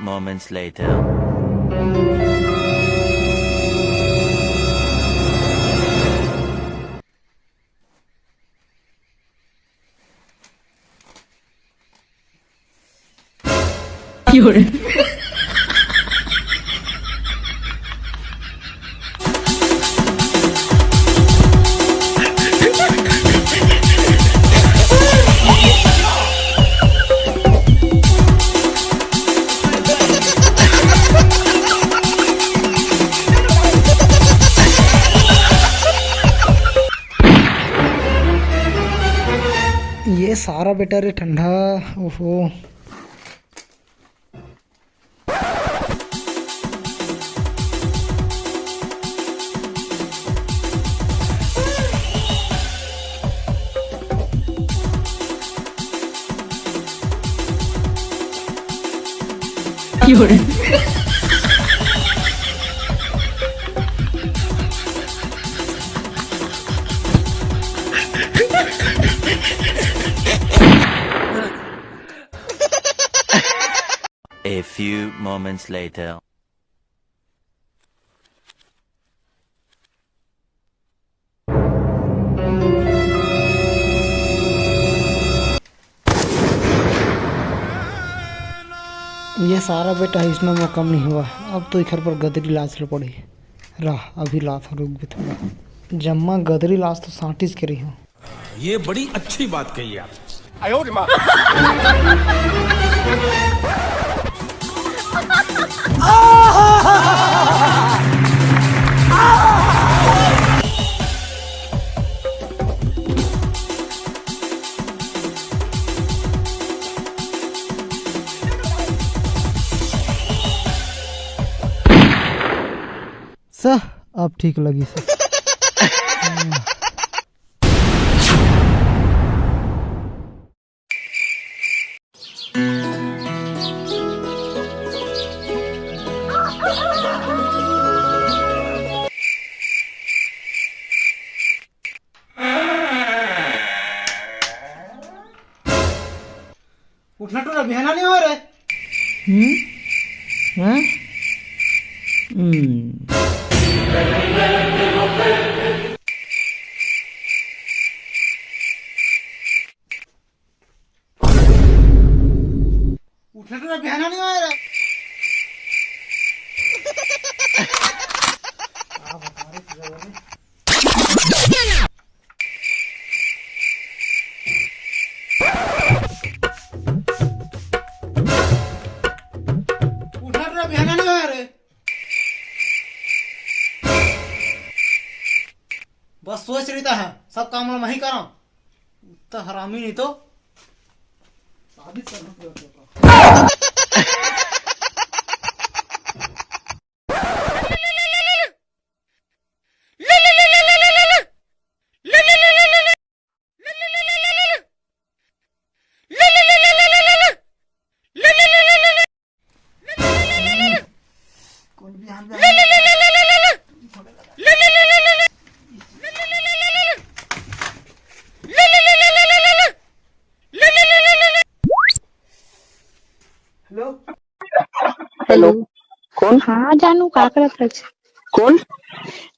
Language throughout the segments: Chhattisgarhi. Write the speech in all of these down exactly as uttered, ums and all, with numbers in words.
moments later. ये सारा बेटा रे ठंडा। ओहो। A few moments later. ये सारा बेटा ह इसना म कम नहीं हुआ, अब तो एखर पर गदरी लास ल पड़ी। रह, अभी लात हँव, रुक बे थोड़ा। जम्मा गदरी लास तो सांटिस के रही हूँ। ये बड़ी अच्छी बात कही आप। सह, अब ठीक लगिस। उठना टूरा, बिहान नहीं हो रे। हम्म? हाँ? हम्म। उठना टूरा, बिहान नहीं हो रे। उठना टूरा, बिहान नहीं हो रे। बस सोच रही था, सब काम ला मैं ही करा। तो हरामी नहीं तो साबित करना पड़ेगा। हेलो। हेलो। कौन? हाँ जानू, का करत हस? कौन?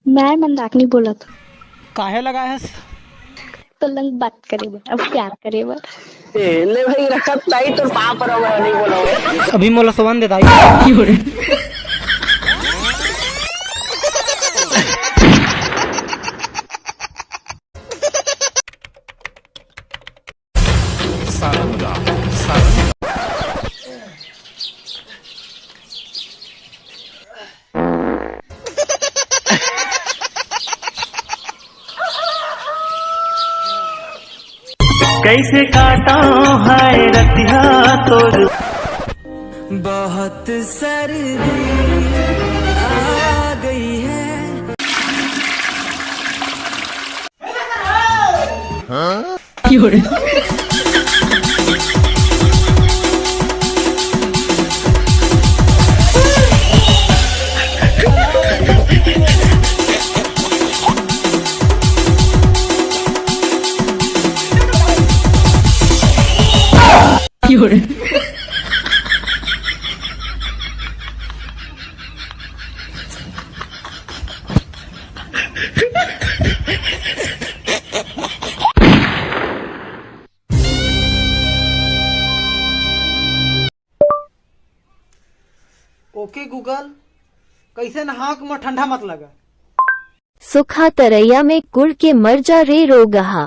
मैं मंदाकिनी बोलत। काहे लगाए हस? तो लंग बात करे बर, अब प्यार करे बर। ए, ले भाई, रखत ताई, तोर पाँव परव, नहीं बोलो। अभी मोला सोवन दे दाई। सारंगा, सारंगा। कैसे काटा है रतिया तोर। बहुत सर्दी आ गई है। ओके गूगल, कइसे नहाक म ठंडा मत लगा? सुखा तरैया में कुड़ के मर जा रे रोगहा।